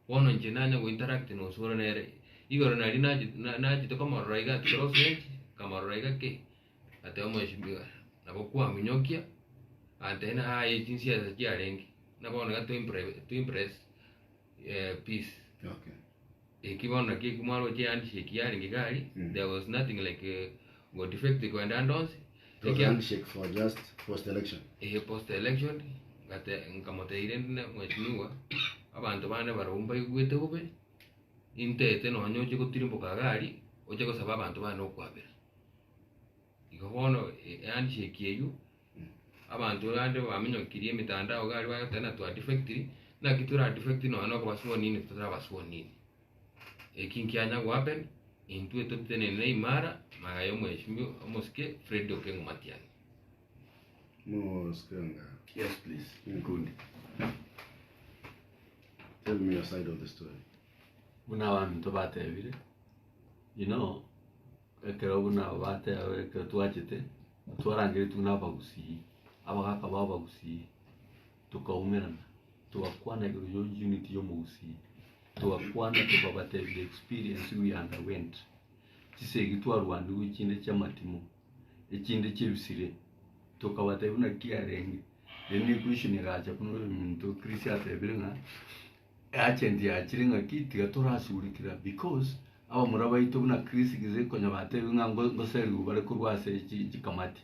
Bono inche nanya go interact na Osoro nere, igoro naria nache na nachete komorora iga at close range, nkamorora iga ki, ngateba omweshimiwa nabo kwaminyokia, agantebia ng'a aye chinsiasa chiarenge, buna bono iga to impre to impress peace. Okay. Eki bono naki eki mwaroche ehandshake yarenge iga aria, there was nothing like go defect koenda ande onsi. It was a handshake for just post election. Eeh post election, ngate nkamotebia rende na mweshimiwa, abanto bande barobwo mbaigwete bobe, intete nonye oche gotirimboka iga aria, oche gosaba abanto bane okwabera. Igo bono ehandshake eywo, abanto bande baminyokirie emitandao iga aria bagoteba ng'a twa defectiri, naki tora defect nonye na okoba sworn in totaraba sworn in. Eki nkianya go happen, intwe totenene imara magega ya omweshimiwa omosike Fred Okengo Matiang'i. Mosike nga. Yes please, Nkundi. Tell me your side of the story. Buna abanto batebire, you know, ekero buna bateba ekero twachete, twarangeretigwe na abagusii, abagaka ba abagusii, tokaumerana, togakwana igoro ya unity ya omogusii, togakwana tokabatebia the experience we underwent, chisegi twarwanigwe chinde chi'amatimo, echinde chi'ebisire, tokabatebia buna kiarenge, then equation egacha buna oyominto Chris atebire ng'a. Agent yachire ng'aki tiga torasugurikera because abamura baito buna Chris gose konya batebiwe ng'a ngo ngoserigwe bare korwa ase chi chikamati.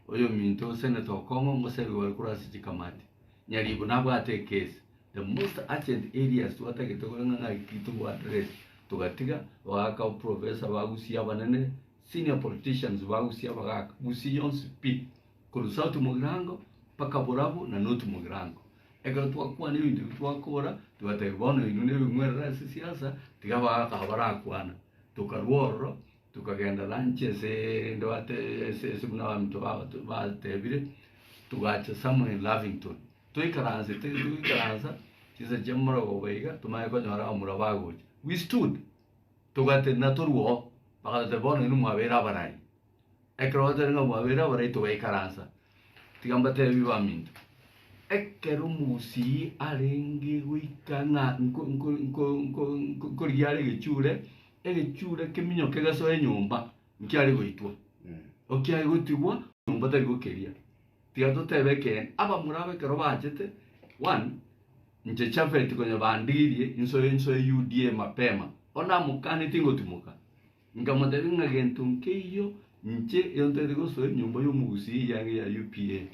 Oyominto Senator Okong'o ngoserigwe bare korwa ase chikamati. Nyaribo nabwate ekesi. The most urgent areas twatagete kore ng'a ng'aki togo address togatiga bagaka professor ba Gusii abanene, senior politicians ba Gusii abagaka, Gusii yonsi pi, korwa South Mugirango mpaka Borabu na North Mugirango. Ekero twakwana ebinto ebi twakora, togatebia bono inwe nebing'werere ase siasa, tiga abagaka aba barakwana. Tokarwa ororo, tokagenda lunch ase rende bate ase ase buna abanto bagote batebire, togacha somewhere in Lavington. Toikaransete toikaransa, chinsa chia morogoba iga, tomanye konyora abamura bagocha. We stood, togatenena torwe oo, bagatotebia bono inwe mwabeire abarai. Ekero batebire ng'a mwabeire abarai togaikaransa. Tiga mbatebie baminto, ekero omogusii arenge goika ng'a nko nko nko nko nko nkorigia are egechure, egechure keminyoke gesoe nyomba, nkiare goitwa, okiare gotigwa nyomba tari gokeria. Tiga totebe ekeene, abamura aba ekero bachete, one, inche Japhet konya bandigirie insoe insoe UDA mapema, bono namokanetie ngotimoka. Nkamotebia ng'a gento nkeiyo inche ntari gosoa enyomba y'omogusii eyange ya UPA.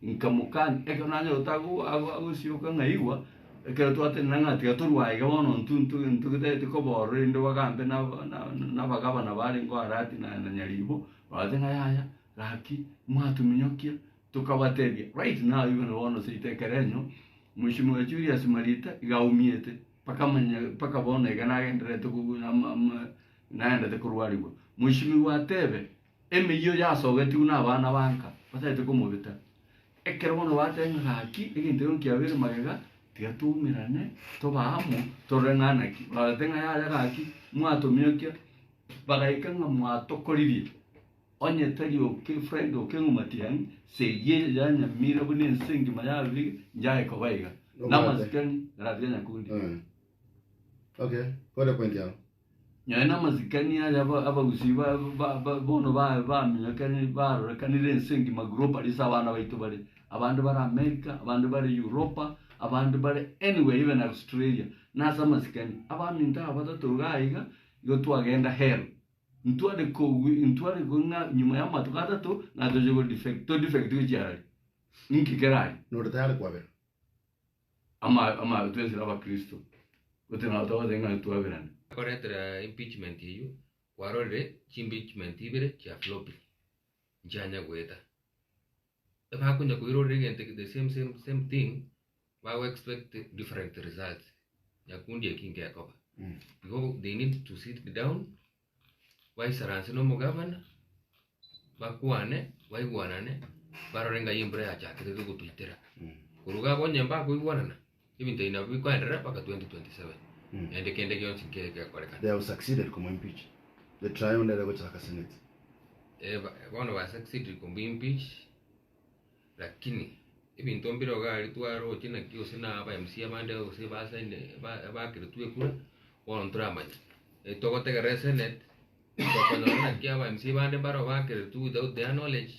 Nkamokania, ekero nanyorete ago ago agosioka ng'a igwa, ekero twatenena ng'a tiga torwe aiga bono intwe intwe intwe totagete koborora erinde bagambe na na na abagabana barenge Arati na na Nyaribo, bagateba ng'a yaya, gaki mwatominyokia, tokabatebia right now even bono seito ekerenyo, Mheshimiwa Julius Marita iga aumiete. Mpaka manya mpaka bono iga nagendererete kogu ama ama nagendererete korwarigwa. Mheshimiwa atebe, emeyio yasogetigwe na abana ba nka, batagete komobeta. Ekero bono bateba ng'a gaki, egento ekio nkiabeire magega, tiga toumerane, tobe amo, torore ng'a naki. Bagateba ng'a yaya gaki, mwatomiokia, bagaika ng'a mwatokoririe. Onye tari oke Fred Okeng'u Matiang'i, segi eye ya Nyamira buna ense engima yabire njaye koba iga. Namasikani naratiga nyakundi. Okay, kore point yao. Nyowe namasikani aya aba- abagusii ba- ba- ba- bono ba- baminyokanire barorekanire ense engima globally ase abana baito bare. Abande bare America, abande bare Europa, abande bare anywhere even Australia. Nase amasikani, abaminto aba batato iga iga, igo twagenda hell. Ntware kogwi ntware ko ng'a nyuma y'amatuko atato natoche go defect to defect gochia arari. Ninki kere aria? Nore tayari kwabera. Ama ama twensi na abakristo. Gose nabo togoteba ng'a twaberane. Koretera impeachment eywo, kwarorire chi impeachment ibere chia flopire, nchianya goeta. Ebakonya koirorera egento the same same same thing, bago expect different results, nyakundi eki ngekoba. Igo they need to sit down, baisaranse na omogavana, bakwane, baigwanane, barore ng'ai embura yachakire gotoitera. Korwa iga abwo onye mbakoigwanana, ebinto ebi nabo bikoenderera mpaka 2027, naende kende gionsi nke gekorekana. They have succeeded komo impeach. The trial nere gochaka senate. Eh, ba- bono ba succeeded komo impeach, lakini. Ebinto mbire iga aria twaroche naki gose na aba MCA abande gose basaine bakeretwe ekura, bono ntoramanya. Togotegerera esenate, tokonyora naki aba MCA bande mbaro bakeretwe without their knowledge,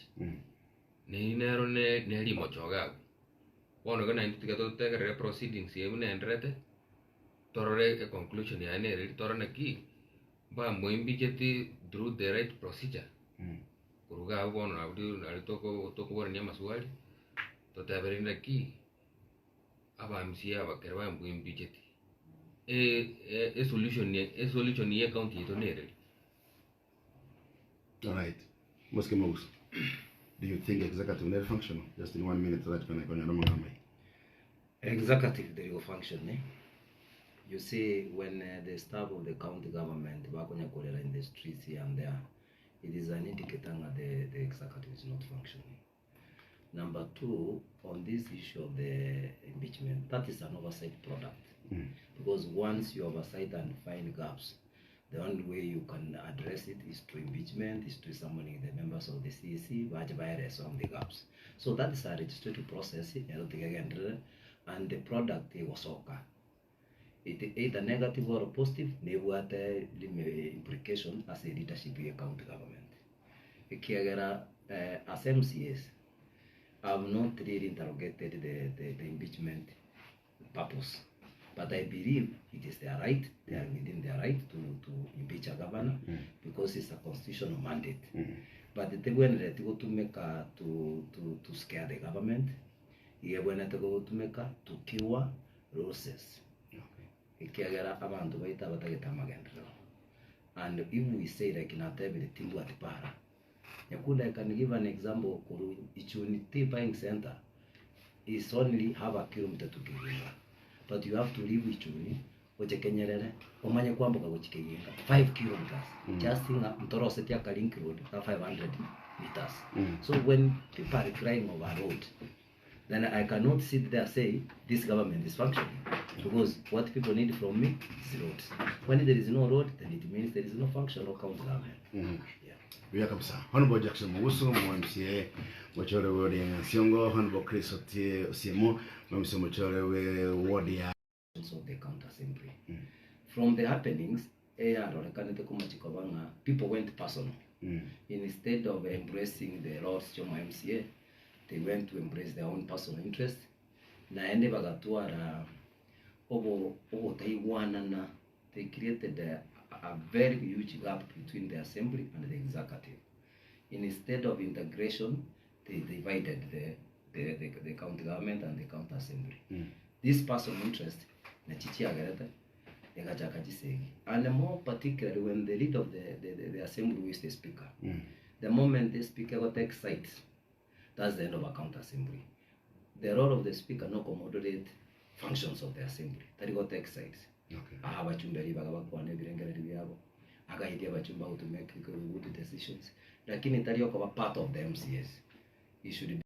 neyio nero ne nerimocho iga abwo. Bono iga naintwe tiga totegerere proceedings eye buna eenderete, torore econclusion yaye nereri, torore naki mbamoimbicheti through the right procedure. Korwa iga abwo bono nabwo nario tokoborania amaswali, totebereri naki abamisia aba ekero bamboimbicheti, esolution esolution ya ecounty yaito nereri. Alright. Mosike Mogusu, do you think executive nere functional? Just in one minute totachikana konyora amang'ana amaya. Executive teri go function eh. You see when the staff of the county government bakonya korera in the streets here and there, it is an indicator ng'a the, the executive is not functioning. Number two, on this issue of the impeachment, that is an oversight product. Because once you oversight and find gaps, the only way you can address it is through impeachment, is through summoning the members of the CEC, bache baerese on the gaps. So that is a legislative process, ero tiga egenderere, and the product egosoka. It either negative or positive, nebwate rime implication ase leadership ye county government. Ekiagera as MCAs, I have not really interrogated the impeachment purpose, but I believe it is their right, they are within their right to impeach a governor because it's a constitutional mandate. But tebwenereti gotumeka to scare the government, iga ebwenerete gotumeka to cure losses. Ekiagera abanto baito abatagete amagenderero. And if we say like natebire timbwati para, Nyakundi I can give an example korwa Ichuni tea buying center is only half a kilometer to Kiginga but you have to leave Ichuni oche Kenyerere omanye kwamboka gochia Kiginga 5 kilometers just ng'a ntoroseti aka link road ka 500 meters so when people are crying over road then I cannot sit there say this government is functioning because what people need from me is roads. When there is no road, then it means there is no functional county government. Yeah. Buya kabisa. Honorable Jackson Mugusu, mu MCA mochore we ward ya Nyansiongo, Honorable Chris Otie Osiemo, mu MCA mochore we ward ya of the county assembly. From the happenings, eyarorekanete komachiko ng'a people went personal. Instead of embracing the roles chia MCA, they went to embrace their own personal interest. Naende bagatwara obo ogotaigwanana they created a very huge gap between the assembly and the executive. Instead of integration, they divided the county government and the county assembly. This personal interest nachi chiagerete egachaka chisegi. And more particularly when the leader of the assembly is the speaker. The moment the speaker go take sides, that's the end of a county assembly. The role of the speaker no moderate functions of the assembly. Tari go take sides. Aha abachumbe ribaga bakwana ebirengererio biabo agaidi abachumba to make good decisions lakini tari okoba part of the MCAs. He should be.